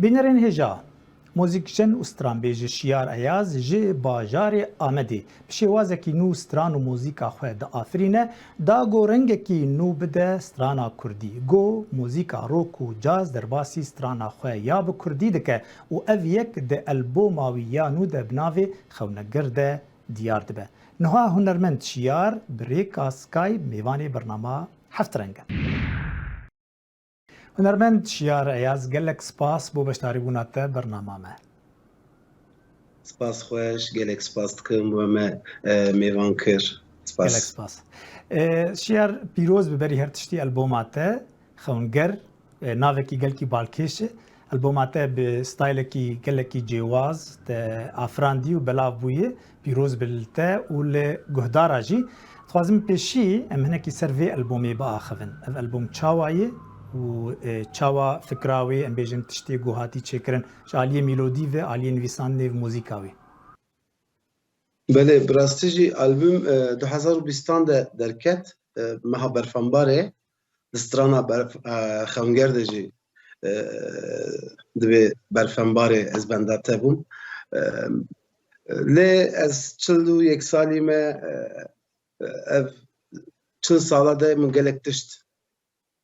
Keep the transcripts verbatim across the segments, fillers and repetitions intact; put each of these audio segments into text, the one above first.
Bînerên hêja, muzîkjen û stranbêj Şiyar Eyaz ji bajarê Amedê bi şêwazekî nû stran û muzîka xwe diafirîne, da ku rengekî nû bide strana kurdî. Ku muzîka rock û caz derbasî strana xwe ya bi kurdî dike û ev yek di alboma wî ya nû de bi navê Xewnegir de diyar dibe. Niha hunermend Şiyar bi rêka Skype mêvanê bernama Heft Reng e. Hunermend Şiyar Eyaz, gelek spas bo beşdarîbûna te bernama me. Spas xweş, gelek spas dikim we me, e, mêvan kir. Spas. Gelek spas. E, Şiyar, pîroz bi berî her tiştî alboma te, Xewnegir, e, navekî gelkî balkêş e. Alboma te bi stylekî gelekî cêwaz te afirandî û belav bûye. Pîroz bi li te û li guhdara jî. Dixwazim pêşî em hinekî ser vê albomê biaxivin. Ev albom çawa ye û, e, çawa fikra wê, em bêjin, tiştê ku hatî çêkirin ji aliyê melodî ve, aliyê nivîsandinê ve, muzîka wê? Belê, bi rastî jî albûm, e, du hezar û bîstan de derket, e, meha Berfembarê, di strana berf-, e, Xewnegir de jî, e, divê Berfembarê ez benda te bûm. E, lê ez çil û yek salî me, e, ev çil sala de min gelek tişt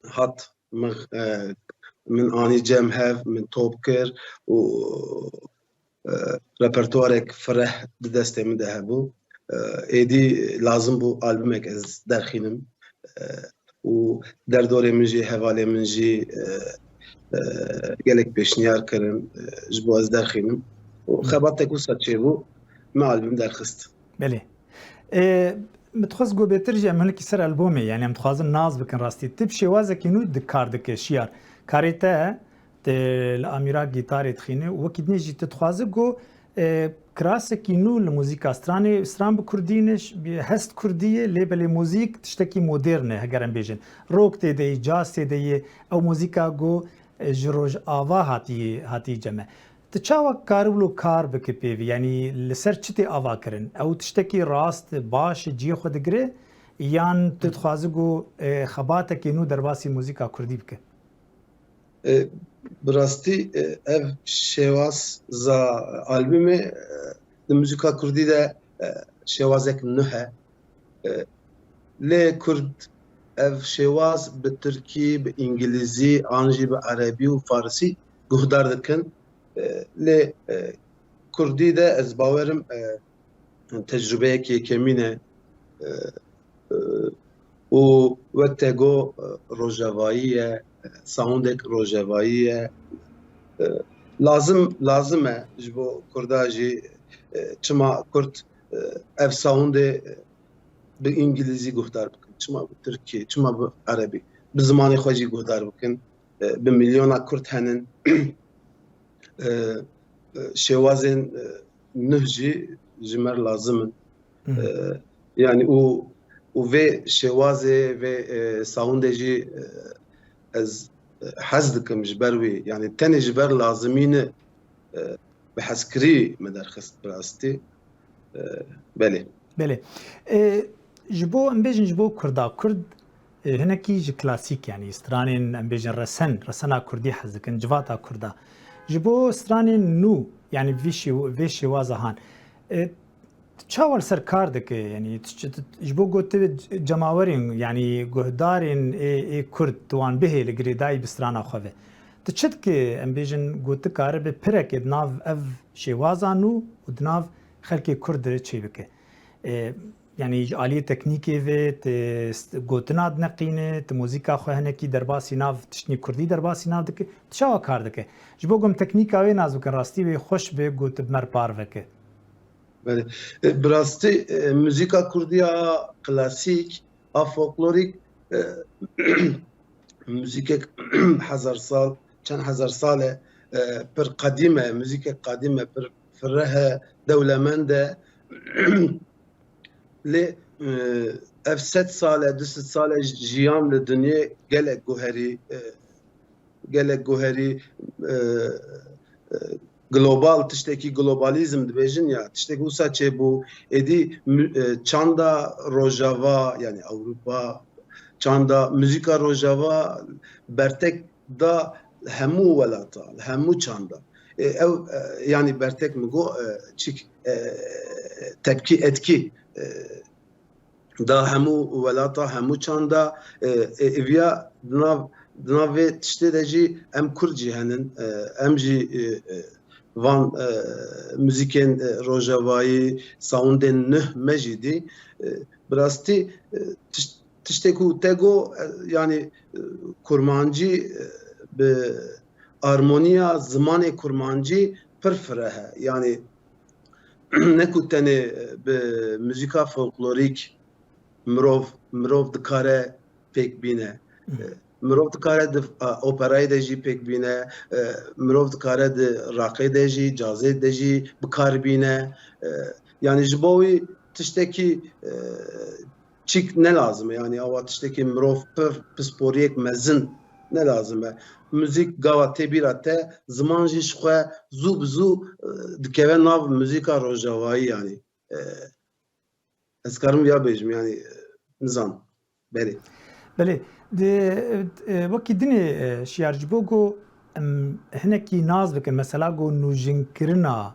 hat, min, e, min anî cem hev, min top kir û, e, repertuarek fireh di destê min de hebû. E, êdî lazim bû albumek ez derxînim. E, û derdorê min jî, hevalê min jî, e, e, gelek pêşniyar kirin, e, ji bo ez derxînim. Û xebatek wisa çêbû, me album derxist. Belê. E, min dixwest ku bêtir jî em hinekî ser albomê, yanî em dixwazin nas bikin rastî. Tu bi şêwazekî nû di kar dike Şiyar. Karê te, tu li amîra gîtarê dixîne û wekî dinê jî tu dixwaze ku, e, kirasekî nû li muzîka stranê, stran bi kurdî ne, ş-, bi hest kurdî ye, lê belê muzîk tiştekî modern e, heger em bêjin. Rock tê de ye, caz tê de ye, ew muzîka ku, e, ji Rojava hatî, hatî cem e. Tu çawa karibû kar bike pê vî? Yanî li ser çi tê ava kirin? Ew tiştekî rast, baş cihê xwe digire? Yan tu dixwaze ku, e, xebatekê nû derbasî muzîka kurdî bike? E, bi rastî, e, ev şêwaza albumê, e, di muzîka kurdî de, e, şêwazek nuh e. E, lê kurd ev şêwaz bi tirkî, bi îngilîzî, an jî bi erebî û farisî guhdar dikin. E, lê, e, kurdî de ez bawerim, e, tecrubeyek yekemîn e. E, e, û wek te got, e, rojavayî ye, e, soundek rojavayî ye. E, lazim, lazim e ji bo kurda jî, e, çima kurd, e, ev soundê, e, bi îngilîzî guhdar bikin, çima bi tirkî, çima bi erebî, bi zimanê xwe jî guhdar bikin. E, bi milyona kurd henin. E, e, şêwazên, e, nuh jî ji me re lazim in. Hı hı. E, yanî û, û vê şêwazê, vê, e, soundê jî, e, ez, e, hez dikim ji ber wî. Yanî tenê ji ber lazimî ne, e, bi hezkirî me derxist bi rastî. E, belê. Belê. E, ji bo, em bêjin, ji bo Kurda, Kurd, e, hinekî ji klasîk, yanî stranên, em bêjin, resen, resena Kurdî hez dikin, civata Kurda. Ji bo stranên nû, yanî vî şêw-, vê şêwaza han, e, tu çawa li ser kar dike? Yanî tu çi, tu, ji bo ku tu cemawerên, yanî guhdarên ê, ê Kurd, tu wan bihêle girêdayî bi strana xwe ve. Tu çi dike, em bêjin, ku tu karibe pirekê di nav ev şêwaza nû û di nav xelkê Kurd de çêbike? E, yanî ji aliyê teknîkê ve, tu st-, gotina dineqîne, tu muzîka xwe hinekî derbasî nav, tiştnî Kurdî derbasî nav dike, tu çawa kar dike? Ji bo ku em teknîka wê nas bikin, rastî wê xweş be, ku tu bi me re parve ke. Belê. E, bi rastî, e, muzîka Kurdî ya klasîk, a folklorîk, e, muzîkek hezar sal, çend hezar sal e, e, pir qedîm e, muzîkek qedîm e, pir fireh e, dewlemend e. Lê, e, ev sed sal e, du sed sal e jiyan li dinyê gelek guherî, e, gelek guherî, e, e, global, tiştekî globalîzm dibêjin ya, tiştekî wisa çêbû, êdî mu-, e, çanda Rojava, yanî Ewropa, çanda muzîka Rojava bertek da li hemû welata, li hemû çanda. E, ew, e, yanî bertek min got, e, çik, e, tepkî, etkî, e, da hemû welata, hemû çanda, e, e, eviya di nav, di nav vê tiştê de jî em Kurd jî henin, e, em jî, e, e, van, e, muzîkên, e, rojavayî, soundên nuh me jî dî. E, bi rastî, e, tişt-, tiştê ku te got, e, yanî, e, kurmancî, e, bi armoniya zimanê kurmancî pir fireh e. Yanî ne ku tenê bi muzîka folklorîk mirov, mirov dikare pêk bîne. Hı. E, mirov dikare di, a, operayê de jî pêk bîne, e, mirov dikare di raqê de jî, cazê de jî bi kar bîne. E, yanî ji bo wî tiştekî, e, çîk ne lazim e. Yanî awa tiştekî mirov pir pisporiyek mezin ne lazim e. Muzîk gava tê bîra te, ziman jî ji xwe zû bi zû, e, dikeve nav muzîka rojavayî yanî. E, ez karim ya bêjim yanî, e, nizam. Belê. Belê. Di, e, wekî dinê, e, Şiyar ji bo ku em hinekî nas bikin, mesela ku nûjinkirina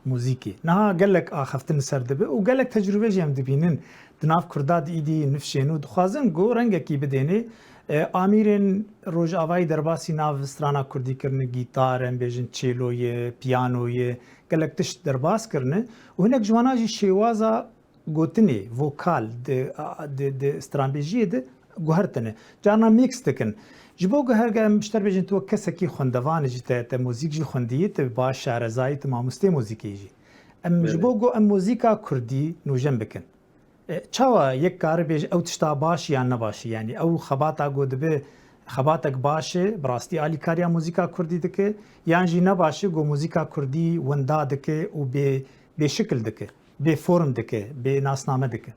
muzîkê. Niha gelek axaftin li ser dibe û gelek tecrûbe jî em dibînin. Di nav Kurda di îdî nifşên û dixwazin ku rengekî bidêne. E, amîrên Rojavayî derbasî nav strana Kurdî kirine, gîtar, em bêjin çêlo ye, piyano ye, gelek tişt derbas kirine. Û hinek ji wana jî şêwaza gotinê, vokal di, di, di stranbêjiyê de guhertine. Carna mîks dikin. Ji bo ku herge em ji te re bêjin, tu wek kesekî xwendevan î jî, te, te muzîk jî xwendiyî, tu baş şarezayî, tu mamostê muzîkê jî. Em ji Belê. bo ku em muzîka kurdî nûjen bikin. E, çawa yek kare bêje ew tişta baş yan ne baş e? Yanî ew xebata ku dibe xebatek baş e, bi rastî alîkariya muzîka kurdî dike, yan jî ne baş e ku muzîka kurdî winda dike û bê, bêşikil dike, bê form dike, bê nasname dike?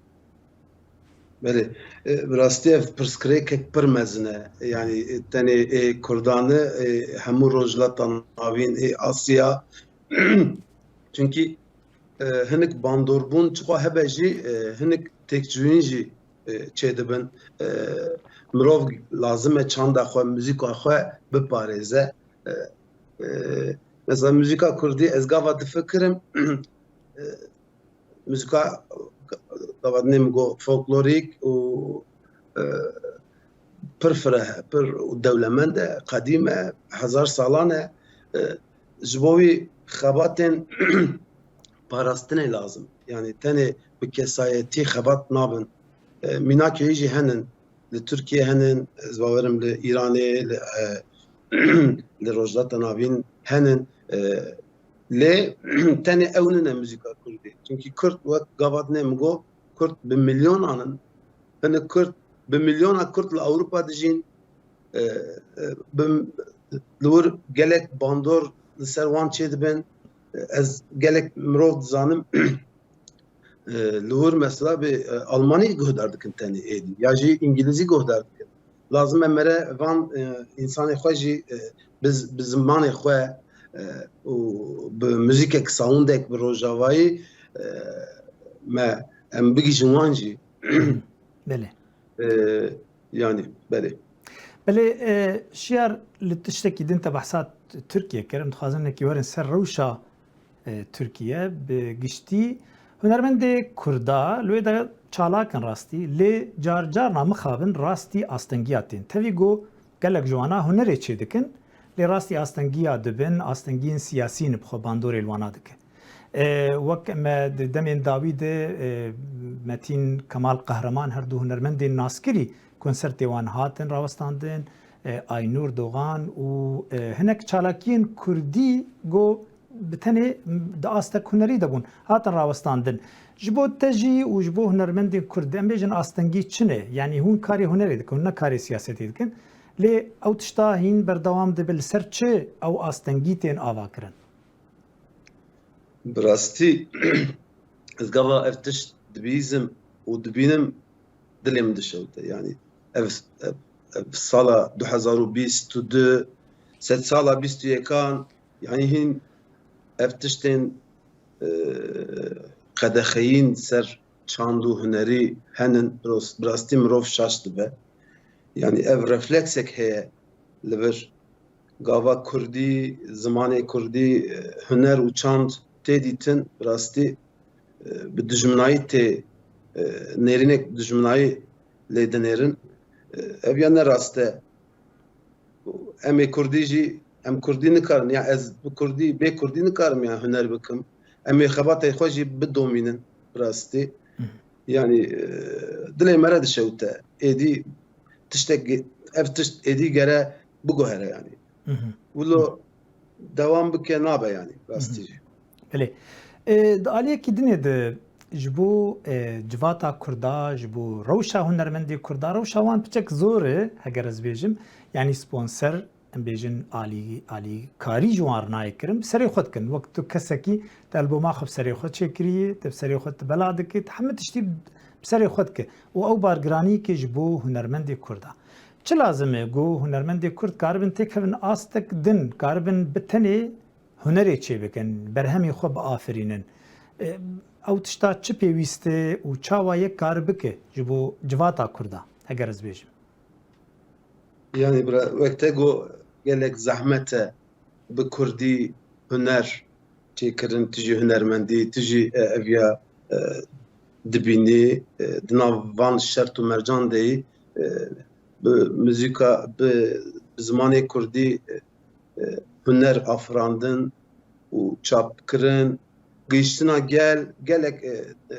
Belê. E, bi rastî ev pirsgirêkek pir mezin e. Yanî, e, tenê ê Kurdan e, e, hemû Rojhilata Navîn, ê Asya. Çunkî, e, hinik bandorbûn çiqas hebe jî, e, hinik têkçûyîn jî, e, çêdibin. E, mirov lazim e çanda xwe, muzîka xwe biparêze. E, e, mesela muzîka kurdî ez gava difikirim, e, muzîka gava dinê min got folklorîk û, e, pir fireh e, pir dewlemend e, qedîm e, hezar salan e. E, ji bo wî xebatên parastinê lazim. Yanî tenê bi kesayetî xebat nabin. E, mînakê wî jî henin. Li Tirkiye henin, ez bawerim li Îranê, li, e, li Rojhilata Navîn henin. E, lê tenê ew nine muzîka kurdî. Çunkî kurd wek gava dinê min got, kurd bi milyonan in. Hinek kurd, bi milyona kurd li Ewropa dijîn. E, e, bi, li wir gelek bandor li ser wan çêdibin. E, ez gelek mirov dizanim, e, li wir mesela bi, e, Almanî guhdar dikin tenê êdî. Ya jî Îngilîzî guhdar dikin. Lazim e mere van, e, însanê xwe jî, e, bi z-, bi zimanê xwe, e, û bi muzîkek, soundek, bi rojavayî, e, me, em bigihîjin wan jî. Belê. E, yanî, belê. Belê, e, Şiyar, li tiştekî din te behsa Tirkiye kir. Em dixwazin hinekî werin ser rewşa, e, Tirkiye bi giştî. Hunermendê Kurda li wê de çalak in rastî, lê car carna mixabin rastî astengiya tên. Tevî ku gelek ji wana hunerê çêdikin, lê rastî astengiya dibin, astengiyên siyasî ne bi xwe bandorê li wana dike. E, wek me di demên dawî de, e, Metîn Kemal Qehreman, her du hunermendên naskirî konsertê wan hatin rawestandin, e, Aynur Doğan û, e, hinek çalakiyên kurdî ku bi tenê di astek hunerî de bûn, hatin rawestandin. Ji bo te jî û ji bo hunermendên kurd, em bêjin astengî çi ne? Yanî hûn karê hunerê dikin, hûn ne karê siyasetê dikin. Lê ew tişta hîn berdewam dibe, li ser çi ew astengî tên avakirin? Bi rastî, ez gava ev tişt dibihîzim û dibînim, dilê min dişewite. Yanî ev, ev, ev sala du hezar û bîst û du, sedsala bîst û yekan, yanî hîn ev tiştên, e, qedexeyîn ser çand û hunerî henin, bi ros-, bi rastî mirov şaş dibe. Yanî ev refleksek heye li vir gava kurdî, zimanê kurdî, e, huner û çand tê dîtin, rastî, e, bi dijminayî tê, e, nêrînek dijminayî lê dinêrin. E, ev ya ne rast e. Em ê kurdî jî, em kurdî nikarin, ya ez bi kurdî, bê kurdî nikarim ya huner bikim. Em ê xebatê xwe jî bidomînin, bi rastî. Hı hı. Yanî, e, dilê me re dişewite. Êdî tiştek, ev tişt êdî gere biguhere yanî. Hı hı. Wilo dewam bike nabe yanî, rastî jî. Belê. E, di aliyekî dinê de ji bo, e, civata Kurda, ji bo rewşa hunermendê Kurda, rewşa wan piçek zor e, heger ez bêjim. Yanî sponsor, em bêjin alî-, alîkarî ji wan re nayê kirin, bi serê xwe dikin. Wek tu kesekî, te alboma xwe bi serê xwe çêkirî, te bi serê xwe tu bela dikî, te hemû tiştî bi serê xwe dike. Û ew bargiraniyekê ji bo hunermendê Kurda. Çi lazim e ku hunermendê Kurd karibin têkevin astek din, karibin bi tenê hunerê çêbikin, berhemê xwe biafirînin? E, ew tişta çi pêwîst e û çawa yek kar bike ji bo civata Kurda, heger ez bêjim? Yanî bira, wek te got, gelek zehmet e bi kurdî huner çêkirin, tu jî hunermendî, tu jî, e, ev ya, e, dibînî, e, di nav van şert û mercan de yî, e, bi muzîka, bi, bi zimanê kurdî, e, e, huner afirandin û çapkirin, gihiştina gel, gelek, e, e,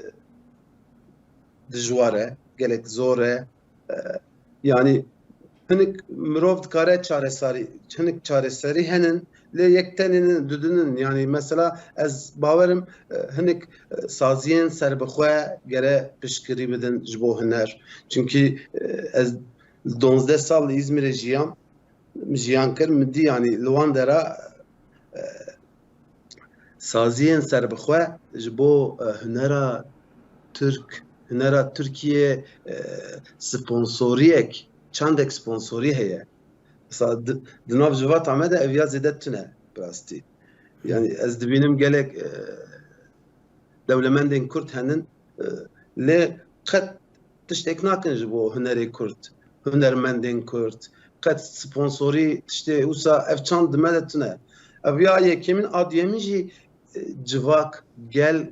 dijwar e, gelek zor e. E, yanî hinik mirov dikare çareserî, hinik çareserî henin, lê yek tenê nin, dudinin. Yanî mesela ez bawerim, e, hinik, e, saziyên serbixwe gere piştgirî bidin ji bo huner. Çimkî, e, ez donzdeh sal li Îzmîrê jiyam, jiyan kir, min dî, yanî li wan dera, e, saziyên serbixwe ji bo, e, hunera Tirk, hunera Tirkiye, e, sponsoriyek, çandek sponsorî heye. Mesela di, di nav civata me de ev ya zêde tune, bi rastî. Yanî ez dibînim gelek, e, dewlemendên Kurd henin, e, lê qet tiştek nakin ji bo hunerê Kurd, hunermendên Kurd, qet sponsorî tiştê wisa ev çand di me de tune. Ev ya yekemîn, a duyemîn jî, e, civak, gel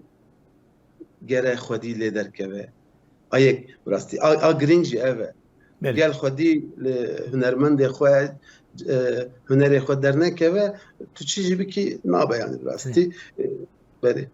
gere xwedî lê derkeve. A yek, bi rastî, a, a girîng jî ev e. Belê. Gel xwedî li hunermendê xwe, e, hunerê xwe dernekeve, tu çi jî bikî nabe, yanî bi rastî. Belê. E, belê.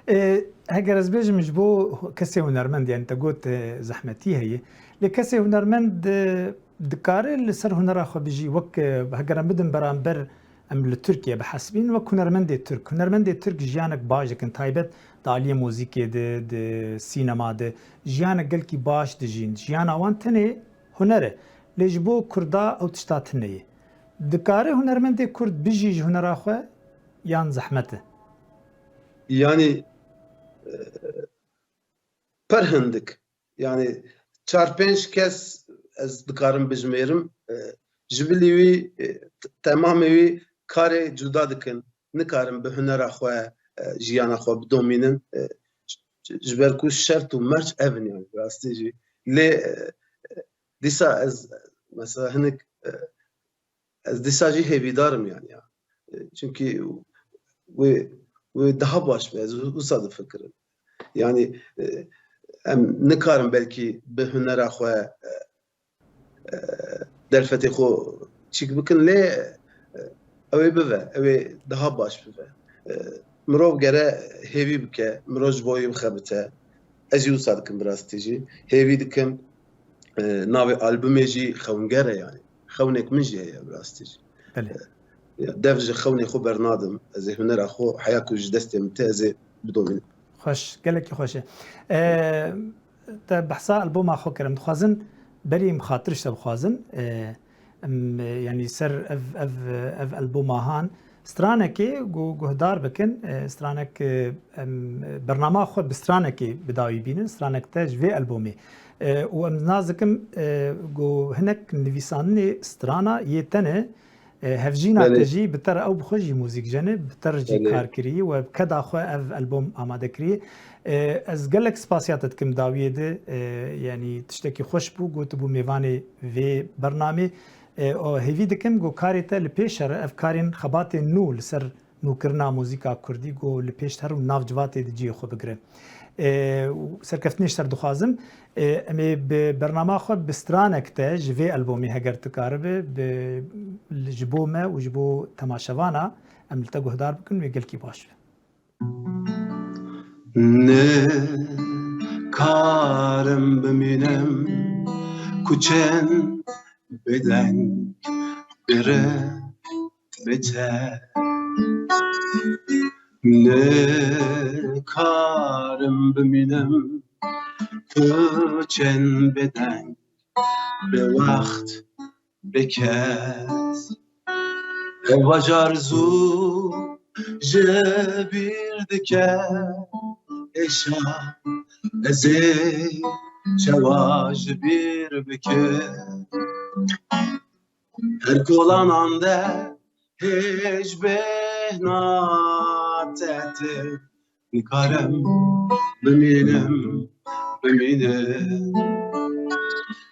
E, heger ez bêjim ji bo kesê hunermend, yanî te got, e, zehmetî heye. Lê kesê hunermend, e, dikare li ser hunera xwe bijî, wek, e, heger em bidin beramber, em li Tirkiye bihesibîn, wek hunermendê Tirk. Hunermendê Tirk jiyanek baş dikin, taybet di aliyê muzîkê de, di sînema de, jiyanek gelkî baş dijîn. Jiyana wan tenê huner e. Lê ji bo Kurda ew tişta tune ye. Dikare hunermendê Kurd bijî ji hunera xwe yan zehmet e? Yanî, e, per hindik. Yanî çar pênc kes ez dikarim bijmêrim. E, ji bilî wî, e, t-, temamê wî karê cuda dikin. Nikarin bi hunera xwe, e, jiyana xwe bidomînin. E, ji, ji ber ku şert û merc ev in, yanî rastî jî. Lê, e, dîsa ez, mesela hinik, e, ez dîsa jî hêvîdar im, yanî ya. E, çimkî wê, wê daha baş be, ez wisa difikirim. Yanî, e, em nikarin belkî bi hunera xwe, e, e, derfetê xwe çîk bikin, lê, e, ew ê bive, ew ê daha baş bive. E, mirov gere hêvî bike, mirov ji bo wî bixebite. Ez jî wisa dikim, bi rastî jî. Hêvî dikim, e, navê albumê jî xewnker e, yanî. Xewnek min jî heye, bi rastî jî. Belê. E, ya, dev ji xewnê xwe bernadim. Ez ê hunera xwe, heya ku ji destê min tê, ez ê bidomînim. Xweş, gelekî xweş e. E, te behsa alboma xwe kir. Em dixwazin berî em xatir ji te bixwazin. E, em, e, yanî ser ev, ev, ev alboma han stranekê ku guhdar bikin, e, stranek, e, em, bernama xwe bi stranekê bi dawî bînin, stranek te ji vê albomê. E, û em nas dikim, e, ku hinek nivîsandinê strana yê te ne, e, hevjîna Belê. te jî bi te re ew bi xwe jî muzîkjen e, bi te re jî Belê. kar kirî we bi keda xwe ev albom amade kirî. E, ez gelek spasiya te dikim dawiyê de, e, yanî tiştekî xweş bû, ku tu bû mêvanê vê bernamê. E, o hêvî dikim ku karê te li pêş here, ev karên xebatên nû li ser nûkirina muzîka kurdî ku li pêş here û nav civatê di cihê xwe bigire. E, û serkeftinê ji te re dixwazim. E, em ê bi bernama xwe bi stranek te ji vê albomê heger tu karibe, bi, ji bo me û ji bo temaşevana em li te guhdar bikin, wê gelkî baş be. Nikarim bimînim ku çend bêdeng bire bite. Nikarim bimînim ku çend bêdeng bê wext bê kes. Ev bajar zû ji bîr dike, êşa ez ê çawa ji bîr bikim. Her kolanan de hêj bêhna te tê. Nikarim bimînim, bimînim.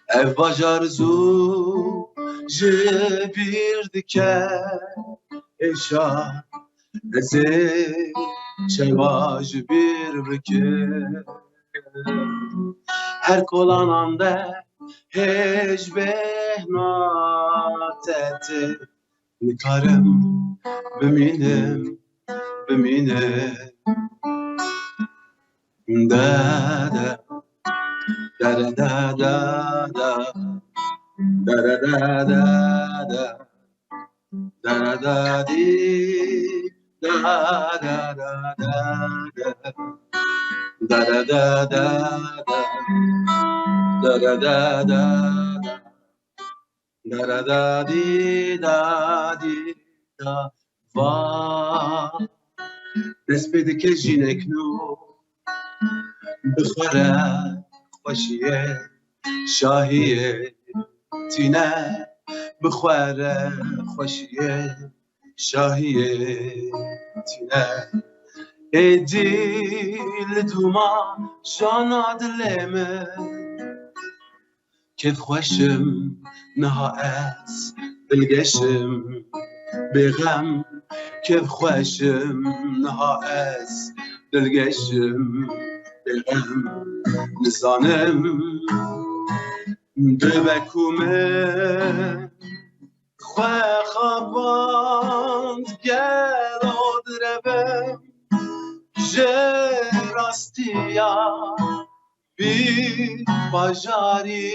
Ev bajar zû ji bîr dike, êşa ez ê çawa ji bîr bikim. Her kolanan de hêj bêhna te tê. Nikarim bimînim, bimînim. Da da da da da da da da da da da da da da di da da da da da da da da da da da da da da da da Da da da dî da dî da va. Dest pê dike jînek nû. Bi xwe re xweşiyê şahiyê tîne. Bi xwe re xweşiyê şahiyê tîne. Êdî li dûma jana dilê min. Kêfxweş im niha ez dilgeş im bêxem. Kêfxweş im niha ez dilgeş im bêxem. Nizanim dibe ku min xwe xapand gelo direvim ji rastiya vî bajarî.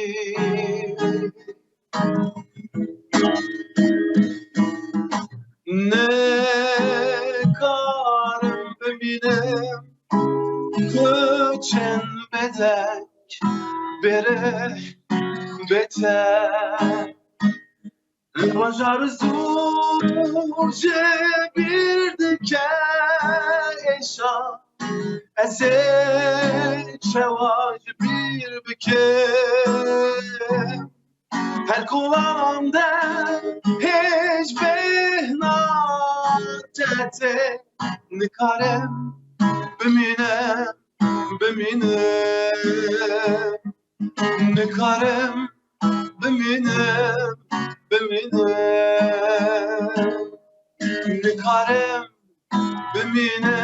Nikarim bimînim ku çend bêdeng bêrih bê te. Bajar zû ji bîr dike êşa, ez ê çawa ji bîr bikim. Her kolan de hêj bêhna te tê. Nikarim bimînim, bimînim. Nikarim bimînim, bimînim. Nikarim bimînim.